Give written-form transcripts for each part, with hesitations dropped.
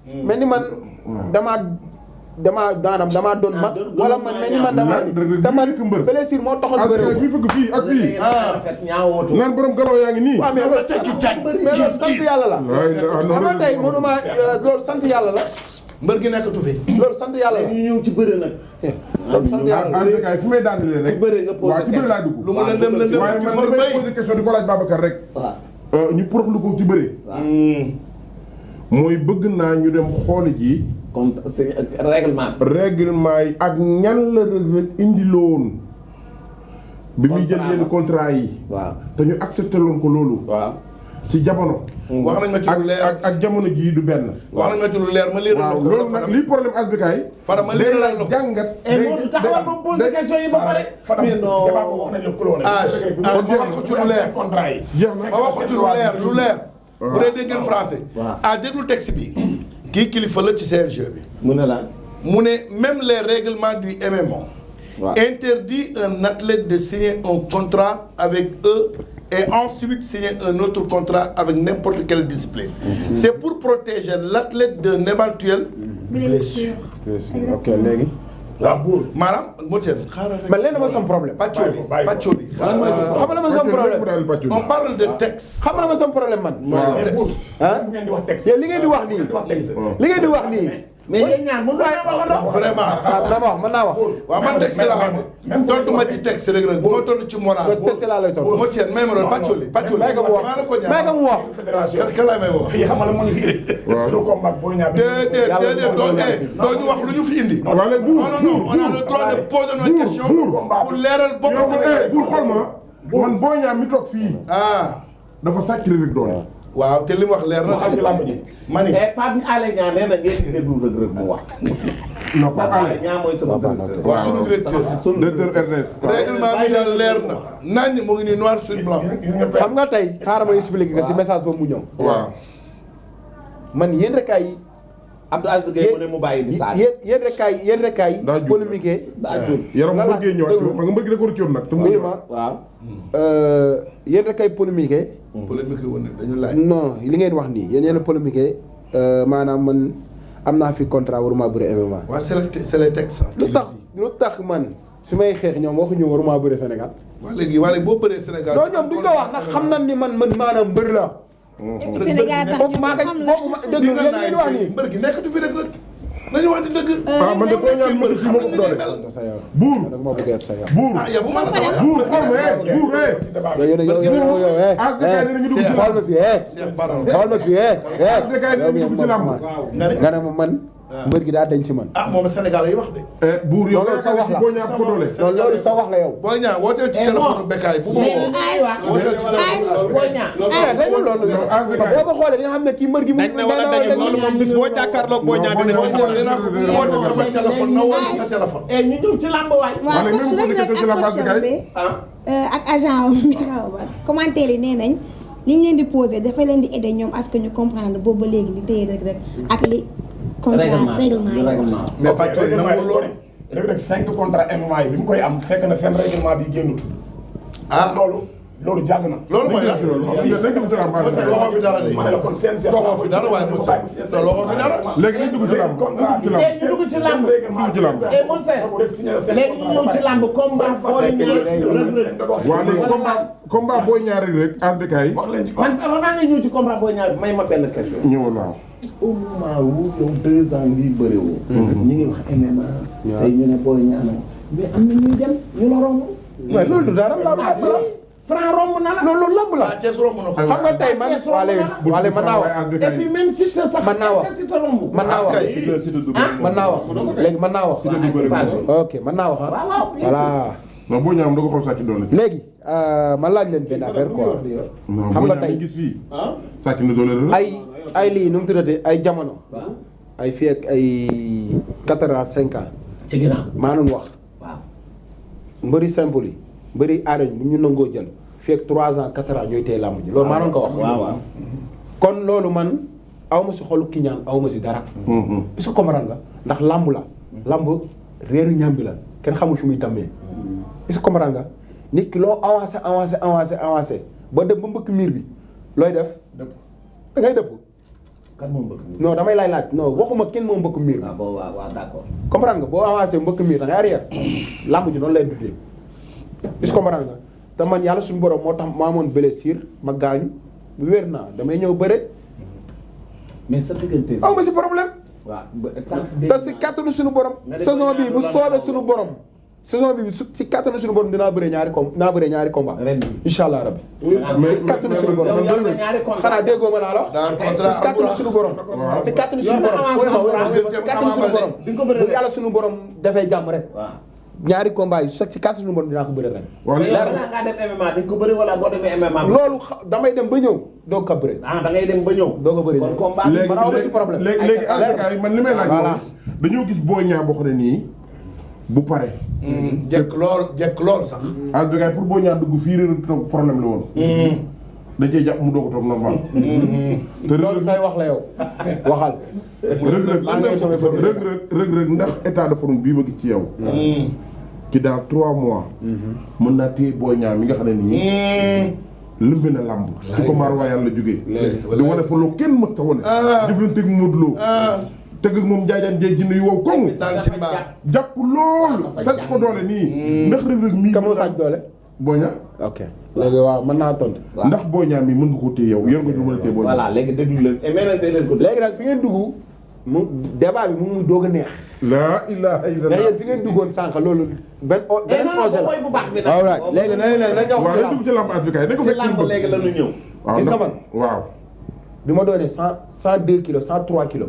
mel ni man damaa doon mag wala man mel ni man damaa blessure moo taxoon bëri bi fëgg fii ak fii naan borom galoo yaa ngi nii waaw mais loolu sant yàlla la xam nga tey mënuma loolu sant yàlla la mbër gi nekkatu fi. loolu sant yàlla la ñu ñëw ci bëre nag. loolu sant yàlla la fi may daanelee rek. ci bëre nga posé ci bëre laa dugg. lu ma lëndëm ci for bay posé question di ko laaj Babacar rek. waaw ñu proxlu ko ci bëre. mooy bëgg naa ñu dem xooli ji. comme c'est règlement bi. règlement yi ak ñan la rek indiloon. bi muy jël yenn contrat yi. waaw te ñu accepté loon ko loolu. waaw. ci jamono. wax nañ ma ci lu leer ak jamono jii du benn. wax nañ ma ci lu leer ma liiral waaw loolu nag lii problème albikaay. Fara ma liiral la ko jàngat. moo taxawal ba posé question yi ba pare. mais non wax nañ la kuloone. ma wax ko ci lu leer. contrat yi. jeex na ma wax ko ci lu leer lu leer. bu dee dégg ngeen français. déglu texte bi. kii kilifa la ci CNG bi. mu ne la. mu ne même les règlements du MMA. waaw interdit un athlète de signer un contrat avec eux. Et ensuite signer un autre contrat avec n'importe quelle discipline. C'est pour protéger l'athlète d'un éventuel blessure. ok léegi. waaw maanaam Moutier xaaral rek. man leen ma sama problème. Pàccoli Pàccoli. xam nga la ma sama problème. On parle de texte. xam nga la ma sama problème man. mooy texte. ah bu ngeen di wax texte. li ngeen di wax nii. li ngeen di wax nii. mais yéen ñaar mën naa waxandoo. Vraiment. mën naa wax. waaw man texte laa xam ne. tontu ma ci texte rek rek bu ma tontu ci moral. texte laa lay tontu. Moutier may ma doon Pàccoli. Pàccoli may ko mu wax maa la ko ñaan. may ko mu wax. fédération kan laay may wax. fii xamal moo ñu fi indi. suñu combat booy ñaar bi. déedéet doo ñu wax lu ñu fi indi. waaw léegi buur non on a le droit de poser nos questions pour leeral bopp Sénégalais. buur xool ma man booy ñaar mi toog fii. dafa sàcc rek doole. waaw te li mu wax leer na. xam ci làmb ji. ma ni Pape Alé Niang nee na ngeen di déglu Reug Reug mu wax. non Pape Pape Alé Alé. Niang mooy sama directeur. waaw sunu directeur. directeur RTS. règlement bi daal leer na. nañ mu ngi nii noir sur blanc. xam nga tey xaaral ma expliquer ko si message ba mu ñëw. waaw. man yéen rek ay. Abdou Aziz Gueye mu ne mu bàyyi di saaga. yéen rek ay daa jub polémique. daa jóg. yaram mu bëggee ñëwaat ci xam nga mbëgg da ko rëccoon nag. te mu oui ma waaw. yéen rek ay polémique. polémique wu ne dañu laaj. non li ngeen wax nii yéen a polémique maanaam man am naa fi contrat waruma bëri MMA. waaw c'est les textes. lu tax man su may xeex ñoom waxuñu waruma bëri Sénégal. waa léegi boo bëree Sénégal. non ñoom duñ ko wax ndax xam nañ ni man maanaam mbër la. Sénégal tax foofu maa koy foofu ma dégg ngeen ngeen wax nii. mbër gi nekkatu fi rek nañu wax di dëgg. man de boo ñaan mbër fii moo ko doole. buur da moo bëgg a yeb sa yow. buur yow bu ma la wax. buur xool ma buur xool ma fii xool ma fii nga ne ma man mbër gi daa dañ ci man. moom Sénégal yi wax de. buur yow loolu sa wax la boo ñaan ko doole. loolu sa wax la yow. booy ñaa wooteel ci téléphone Bécaye fu ma woo. wooteel ci téléphone. booy ñaar. dañu loolu boo ko xoolee di nga xam ne kii mbër gi. dañ ne wala dañu loolu moom bis boo jàkkaarloog boo ñaar dina booy ñaa dinaa ko bu woote sama téléphone na woote sa téléphone. ñu ñëw ci làmb waay. waaw coach Reug Reug ak coach bi ak agent mi xaw ba commentaire yi nee nañ li ñu leen di posé dafa leen di aider ñoom à ce que ñu comprendre boobu ba léegi li téye Reug Reug ak li contrat règlement yi mais Pàccoli na mu loolu. Reug Reug 5 contrat MMA yi bi mu koy am fekk na seen règlement bi génnut. loolu jàll na. loolu mooy lan. waxoo fi dara de. ma ne la kon seen seen. waxoo fi dara waaye Moussa loolu waxoo fi dara. léegi nañ dugg si làmb. léegi ñu dugg ci làmb. léegi ñu ñëw ci làmb combat booy ñaar Reug Reug. waaw léegi combat booy ñaar rek Bécaye. man avant nga ñëw ci combat booy ñaar may ma benn question. ñëwoon waaw. au moment où yow 2 ans bii bëri woo. ñu ngi wax MMA. tey ñu ne booy ñaar mais am na ñuy dem ñu la romb. waaye loolu du dara lamb la. Franc romb na la. loolu lamb la. Sa Thiès romb na ko. xam nga tey man waale mën naa wax. et puis même Siteu sax. mën naa wax Siteu romb. mën naa wax mën naa wax léegi mën naa wax. ok mën naa wax ah. waaw voilà. non boo ñaam da ko xool sàcc doole. léegi ma laaj leen benn affaire quoi. xam nga tey gis fii. sàcc na doole la. ay lii nu mu tuddati ay jamono. ay fii ak ay 4 ans 5 ans. ci ginnaaw maa doon wax. waaw. mbëri simple yi mbëri aarañ bu ñu nangoo jël fii ak 3 ans 4 ans ñooy téye làmb ji loolu maa doon ko wax. waaw. kon loolu man aw ma si xolu ki ñaan aw ma si dara. est-ce que comprendre nga ndax làmb la. làmb réeru ñaam bi la kenn xamul fi muy tàmmee. est-ce que comprendre nga nit ki loo avancé ba dem ba mbëkk miir bi looy def. dëpp da ngay dëpp. kan moo mbëkk mi. non damay lay laaj non waxuma kenn moo mbëkk miir. waaw d'accord. comprendre nga boo avancé mbëkk miir da ngay arrière lamb ji noonu lay dundee est-ce que comprendre nga te man yàlla suñu borom moo tax ma amoon blessure ma gaañu bu wér naa damay ñëw bëre. mais sa diggante. aw ma si problème. waaw te si kattanu suñu borom. saison bi bu soobee suñu borom. saison bi si kattanu suñu borom dinaa bëre ñaari combat. ren bi incha allah rabbi. si kattanu suñu borom. xanaa déggoo ma laa la wax. dans le contrat si kattanu suñu borom. si kattanu suñu borom. si kattanu suñu borom. bu yàlla suñu borom dafay jàmm rek. ñaari combat yi si kattanu suñu borom dinaa ko bëre ren. waaw ngaa dem MMA di nga ko bëri wala boo demee MMA. loolu damay dem ba ñëw doo ko bëre. da ngay dem ba ñëw. doo ko bëre kon combat léegi man aw ma si problème. léegi ADK man li may laaj mooy dañoo gis Boy Niang boo xam ne nii bu pare. jekk lool sax. ADK pour Boy Niang dugg fii Reug Reug problème la woon. dañ cee jàpp mu doog a toog normal. te loolu say wax la yow waxal. Reug Reug ndax état de forme bii ma gis ci yow. ci dans 3 mois. mën naa téye Boy Niang mi nga xam ne nii. lëmbe na làmb. su ko maar waa yàlla jógee. di wane fa loo kenn mës ta wane. jëflanteeg Modou Lo. tëgg ak moom jaajaan jeeg jinne yu wow koŋŋ. jàpp lool sàcc ko doole nii. ndax Reug Reug mii. ka moo sàcc doole. Boy Niang. ok léegi waaw mën naa tontu. ndax Boy Niang mii mën nga ko téye yow yor nga ñu mën a téye Boy Niang. voilà léegi déglu leen et mais nag leen ko. léegi nag fi ngeen dugg mu débat bi mu ngi doog a neex. laa ilaaha illallah. mais yéen fi ngeen duggoon sànq loolu benn projet la. bu baax bi nag. waaw léegi nañu wax waaw dugg ci lamb at bi kay dañ ko fekk lamb léegi la ñu ñëw. waaw gis nga man waaw. bi ma doonee 102 kilos 103 kilos.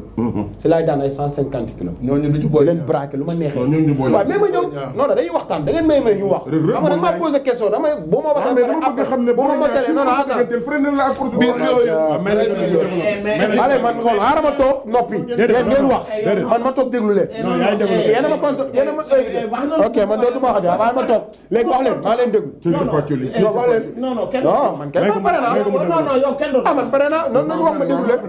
si laay daan ay 150 kilos. ñooñu du ci di Boy leen Niang. braqué lu ma neexee. waaw ñooñu Boy waaw Niang. mais ma ñëw non non dañuy waxtaan da ngeen may ñu wax. Reug Reug xam nga nag maa posé question damay boo ma waxee. mais dama bëgg xam ne boo ma mottalee non non attends. freiné la ak biir yooyu. allez man xool xaaral ma toog noppi. déedéet ngeen wax man ma toog déglu leen. non yaa ngi déglu yéen a ma compte yéen a ma invité. ok man dootuma wax dëgg ma toog léegi wax leen maa leen déglu. non wax leen. non kenn non man kay man pare naa. non yow kenn doon. ah man pare naa noonu nañu wax ma déglu leen.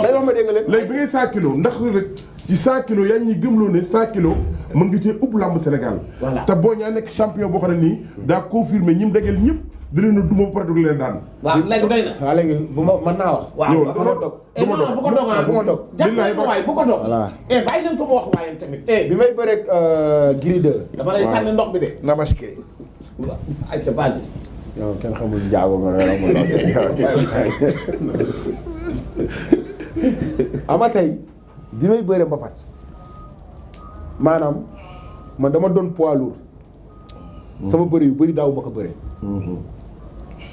day wax ma dégg leen. léegi bi ngay 100 kilos ndax rek ci 100 kilos yaa ngi ñuy gëmloo ne 100 kilos mën nga cee ëpp lamb Sénégal. voilà te Boy Niang nekk champion boo xam ne nii daa confirmé ñi mu dajal ñëpp di leen a duma ba pare dugg leen daan. waaw léegi doy na. waaw léegi bu ma mën naa wax. waaw yow bu ma dog bu ko dog bu ma dog. jàppale ko waay bu ko dog. voilà. bàyyi leen ko mu wax waayam tamit. bi may bëreeg Gris 2. dama lay sànni ndox bi de. Namaske. waaw ayca base. yow kenn xamul njaago ma ne ama tey bi may bëre mbapat maanaam man dama doon poids lourd sama bëri yu bëri daaw ma ko bëre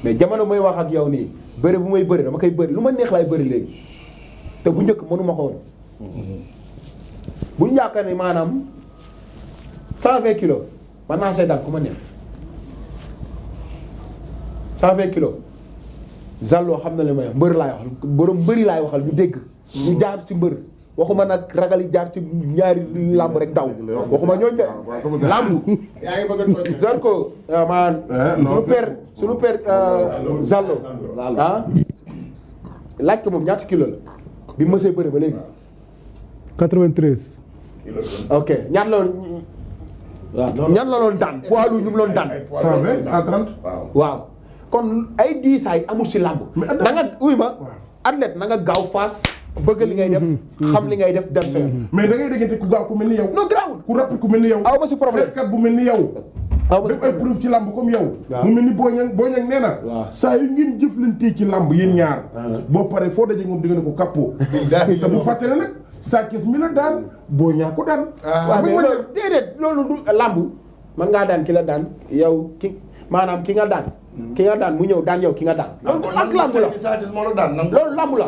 mais jamono may wax ak yow nii bëre bu may bëre dama koy bëri lu ma neex laay bëri léegi te bu njëkk mënuma ko woon bu ñu yaakaar ni maanaam 120 kilos man naa see daan ku ma neex 120 kilos Zallo xam na li may wax mbër laay waxal borom mbëri laay waxal ñu dégg. ñu jaar ci mbër waxuma nag ragal yi jaar ci ñaari làmb rek daw waxuma ñooñu de làmb. yaa ngi bëgg a Zarko maanaam sunu père Zallo ah laaj ko moom ñaata kilo la bi mësee bëre ba léegi. 93. ok ñaata la woon. ñan la loon daan poids lu ñu mu loon daan. 120 130. waaw kon ay diisaay amul ci làmb. na nga uy ma athlète na nga gaaw face bëgg li ngay def. xam li ngay def dem sa yoon. mais da ngay déggante ku gaaw ku mel ni yow. non garaawul ku rapide ku mel ni yow. aw ma si problème xeexkat bu mel ni yow. aw ma si def ay preuve ci làmb comme yow. mu mel ni Boy Niang nee na. saa yu ngeen jëflantee ci làmb yéen ñaar. boo paree foo daje moom di nga ne ko kàppoo. te bu fàtte ne nag Sa Thiès mi la daan Boy Niang ko daan. waaw mais loolu déedéet loolu du làmb man ngaa daan ki la daan yow ki maanaam ki nga daan. ki nga daan mu ñëw daan yow ki nga daan. loolu ak làmb la loolu làmb la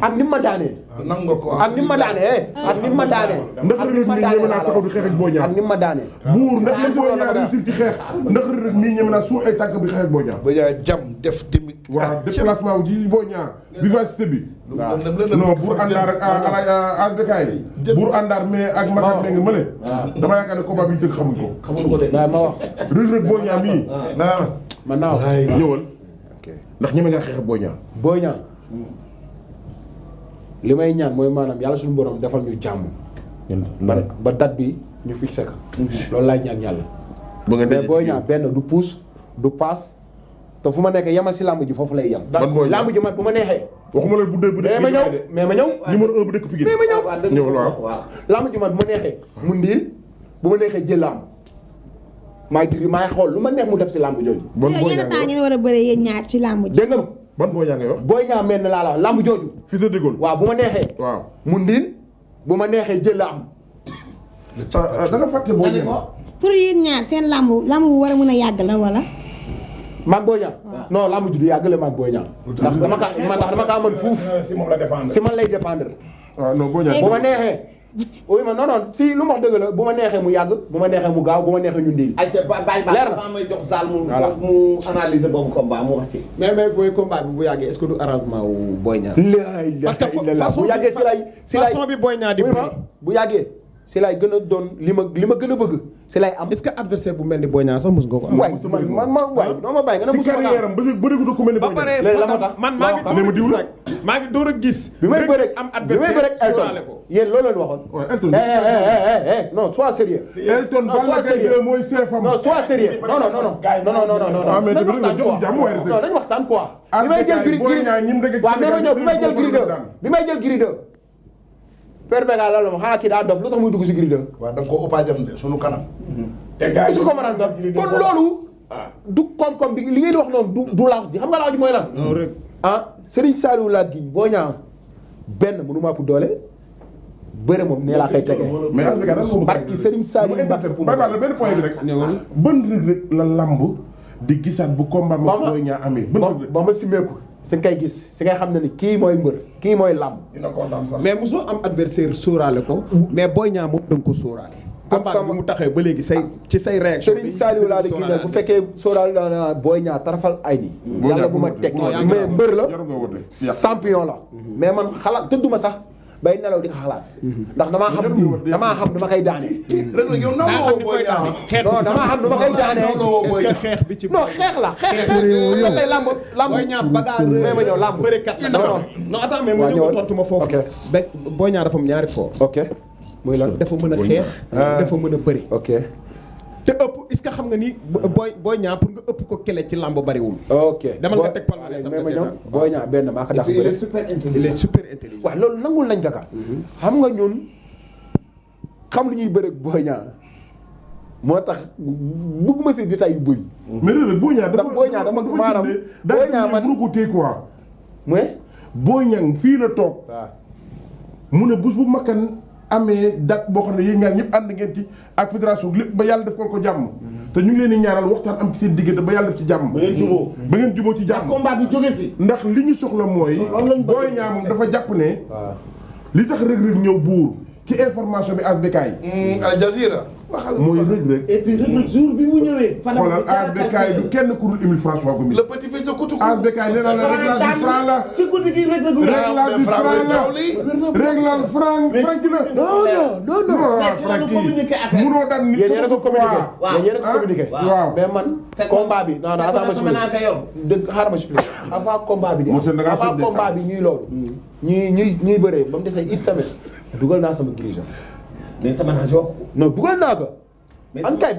ak ni ma daanee. nangu nga ko ak ni ma daanee ak ni ma daanee. ndax Reug Reug mii ñeme naa taxaw di xeex ak Boy Niang. ak ni ma daanee. buur ndax sa Boy Niang réussir ci xeex. ndax Reug Reug mii ñeme naa suul ay tànk bi xeex ak Boy Niang. ba jaay jam def tamit. waaw déplacement wu ji Boy Niang vivacité bi. non buur àndaar ak àndakaay buur àndaar mais ak Matar me nga mëne. dama yaakaar ne combat bi ñu tëgg xamuñ ko. xamuñ ko de. waaw ma wax. Reug Reug Boy Niang mii. man naa wax. ñëwal. ndax ñeme nga xeex ak Boy Niang. Boy Niang li may ñaan mooy maanaam yàlla suñu borom defal ñu jàmm. ba date bi ñu fixé ko. loolu laay ñaan yàlla. ba nga mais Boy Niang benn du pousse du passe te fu ma nekk yemal si làmb ji foofu lay yem. ban Boy Niang làmb ji man bu ma neexee waxuma la bu dee bu dee mais ma ñëw numéro 1 bu dëkk Pikine mais ma ñëw ñëw waaw lamb ji man bu ma neexee mu ndiil bu ma neexee jël lamb maay diri maay xool lu ma neex mu def si lamb jooju. bon boo ñaata temps ngeen war a bëree yéen ñaar ci lamb ji. dégg nga ma. ban boo ñaa ngay wax. booy ñaa mel na laa la wax lamb jooju. Fils de Dégol. waaw bu ma neexee. waaw mu ndiil bu ma neexee jël lamb. da nga fàtte boo ñaa. pour yéen ñaar seen lamb bu war a mën a yàgg la wala. maag booy ñaa non lamb ji du yàggale maag booy ñaa. ndax dama kaa mën fuuf. si moom la dépendre. si man lay dépendre. waaw non boo ñaa. bu ma neexee. oui ma non si lu ma wax dëgg la bu ma neexee mu yàgg bu ma neexee mu gaaw bu ma neexee ñu ndiil. ayca bàyyi ba avant may jox Zal mu analyser boobu combat mu wax ci. mais booy combat bi bu yàggee est-ce que du arrangement wu Boy Niang. parce que façon bu yàggee si lay façon bi Boy Niang di bu yàggee si lay gën a doon li ma gën a bëgg si lay am. est-ce que adversaire bu mel ni Boy Niang sax mos nga ko am. waay man waay doo ma bàyyi nga ne mosuma ko am. ci carrière am bëri ko ku mel ni ba Boy pare Niang. léegi la moo tax man maa ngi door a gis nag maa ngi door a gis. bi may bëre am adversaire sóoraale ko. yéen loolu leen waxoon. waaw Elton. non sois sérieux. Elton Balla Gaye 2 mooy CFM. non sois sérieux non ah mais tamit nga jox jàmm waaye non dañu waxtaan quoi. ah bi may jël giri Boy Niang ñim dëgg ci waaw mais ma ñëw bi may jël giri 2 bi may jël giri 2 Père Béga la ma xanaa kii daa dof lu tax muy dugg si giri 2 waaw da nga koo ëppaajam de sunu kanam. te gars yi su ko mën a doon kon loolu du koom-koom bi li ngeen di wax noonu du laax ji xam nga laax ji mooy lan non rek ah Serigne Saliou laa giñ Boy Niang benn mënu maa ëpp doole bëre moom nee laa koy tegee mais Afrika daal moom barki Serigne Saliou Mbacké bay baax la benn point bi rek ban rëg la lamb di gisaat bu combat ma Boy Niang amee ba ma simeeku si nga koy gis si ngay xam ne ni kii mooy mbër kii mooy lamb dina kontaan sax. mais mosoo am adversaire sóoraale ko. mais Boy Niang moom da nga ko sóoraale. combat bi mu taxee ba léegi say réaction. Serigne Saliou laa di kii bu fekkee sóoraale naa Boy Niang tarafal ay ni yàlla bu ma teg mais mbër la champion la mais man xalaat tëdduma sax bay nelaw di ko xalaat ndax damaa xam dama koy daane rek yow nan la woo Boy Niang. non damaa xam dama koy daane est-ce que xeex bi ci. non xeex la xeex tey lamb Boy Niang bagarre mais ma ñëw lamb bërekat la. non attends mais ma ñëw ko tontu ma foofu. ok Boy Niang dafa am ñaari fort. ok muy lan dafa mën a xeex. dafa mën a bëri. ok te ëpp est-ce que xam nga ni Boy Niang pour nga ëpp ko kele ci lamb bariwul. ok demal nga teg palmarès mais ma ñëw Boy Niang benn maa ko dàq il est bëre super il est intelligent. super intelligent. waaw loolu nangul nañ kaka xam nga ñun xam lu ñuy bëre Boy Niang moo tax bëgguma si détail yu bëri mais rek Boy Niang dafa Boy Niang dama maanaam Boy Niang man mënu ko téye quoi mais Boy Niang fii la toog waaw mu ne bés bu makkan amee date boo xam ne yéen ñaar ñëpp ànd ngeen ci ak fédération lépp ba yàlla def ko jàmm te ñu ngi leen di ñaaral waxtaan am ci seen diggante ba yàlla def ci jàmm ba ngeen jubóo. ba ngeen jubóo ci ndax jàmm combat bi jóge fi. ndax li ñu soxla mooy loolu lañ bëgg. Boy Niang moom dafa jàpp ne waaw li tax Reug Reug ñëw buur ci information bi ASBK Al Jazeera. waxal mooy Reug Reug et puis Reug Reug jour bi mu ñëwee. xoolal ASBK du kenn ku dul Émile François Gomis le petit fils de Koutou. ASBK nee naa la réglage du franc la ci guddi gi Reug Reug. réglage du franc la réglage franc ki la non franc kii munoo daan nit yéen yéen a ko communiqué waaw. yéen yéen a ko communiqué waaw mais man combat bi non non avant ma menacé yoon. dëgg xaaral ma expliqué avant combat bi di Monsieur Ndaka avant Sow combat bi ñuy loolu ñuy bëree ba mu desee une semaine dugal naa sama dirigeant mais sama nage wax. non dugal naa ko mais an kay